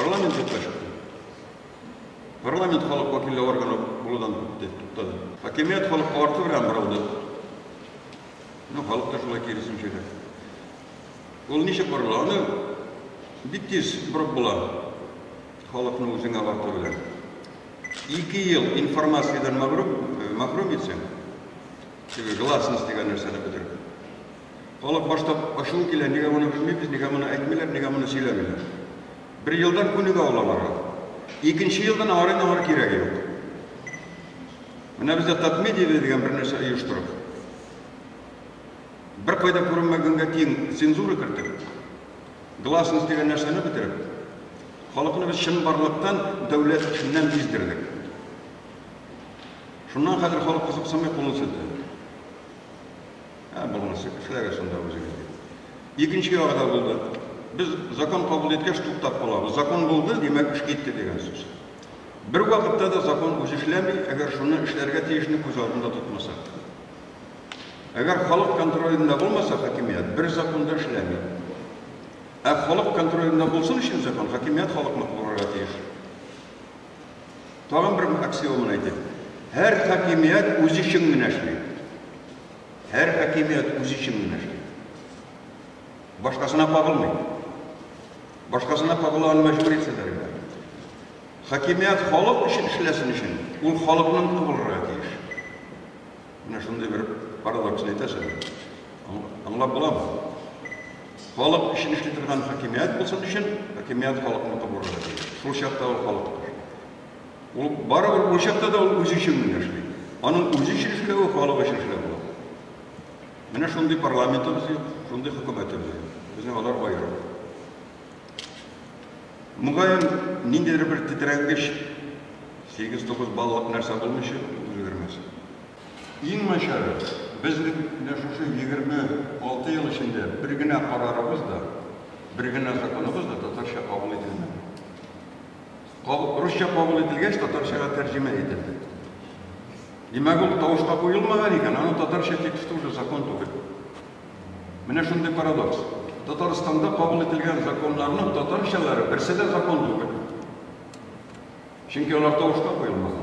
Парламент юкка чыкты. Парламент халык вәкилле органы булудан туктады. Хакимият халыкка арты белән борылды. Ну, халык та шулай киресенчә дә. Ул ничек борыла? Аны бик тиз борып була. Халыкны үзеңә арты белән. 2 ел информациядән мәхрүм итсәң, теге гласность дигән нәрсәне бетереп. Халык башта ачуы килә, нигә моны белмибез, нигә моны әйтмиләр, нигә моны сөйләмиләр. Бер елдан күнегә ул аларга. Икенче елдан аңар инде алар кирәге юк. Менә бездә Татмедиа дигән бер нәрсә оештырып, бер кайда күренмәгәнгә тиң цензура кертеп, гласность дигән нәрсәне бетереп, халыкны без чынбарлыктан, дәүләт эшеннән биздердек. Шуннан хәзер халык кызыксынмый, кулын селтәде. Ә, булмаса, эшләгез шунда үзегез дип. Икенче ягы да булды. Без закон кабул иткәч туктап калабыз. Закон булды, димәк, эш китте дигән сүз. Бер вакытта да закон үзе эшләми, әгәр шуны эшләргә тиешне күз алдында тотмасак. Әгәр халык контролендә булмаса хакимият, бер закон да эшләми. Ә халык контролендә булсын өчен закон, хакимият халыкныкы булырга тиеш. Тагын бер аксиоманы әйтик. Һәр хакимият үзе өчен генә эшли. Һәр хакимият үзе өчен генә эшли. Башкасына кагылмый. Башкасына кагыла аны мәҗбүр итсәләр генә. Хакимият халык өчен эшләсен өчен, ул халыкның булырга тиеш. Менә шундый бер парадоксны әйтәсең. Аңлап буламы? Халык өчен эшли торган хакимият булсын өчен, хакимият халыкныкы булырга тиеш. Шул чакта ул халыкныкы. Ул барыбер ул чакта да ул үзе өчен генә эшли. Аның үзе өчен эшләве халык өчен эшләү була. Менә шундый парламентыбыз юк, шундый хөкүмәтебез юк. Безнең алар аерым. Мөгаен, ниндидер бер тетрәнгеч 8-9 баллык нәрсә булмыйча үзгәрмәс. Иң начары, безнең менә шушы 26 ел эчендә бер генә карарыбыз да, бер генә законыбыз да татарча кабул ителмәде. Русча кабул ителгәч, татарчага тәрҗемә ителде. Димәк, ул тавышка куелмаган икән, аның татарча тексты уже закон түгел. Менә шундый парадокс. Татарстанда кабул ителгән законнарның татарчалары берсе дә закон түгел. Чөнки алар тавышка куелмаган.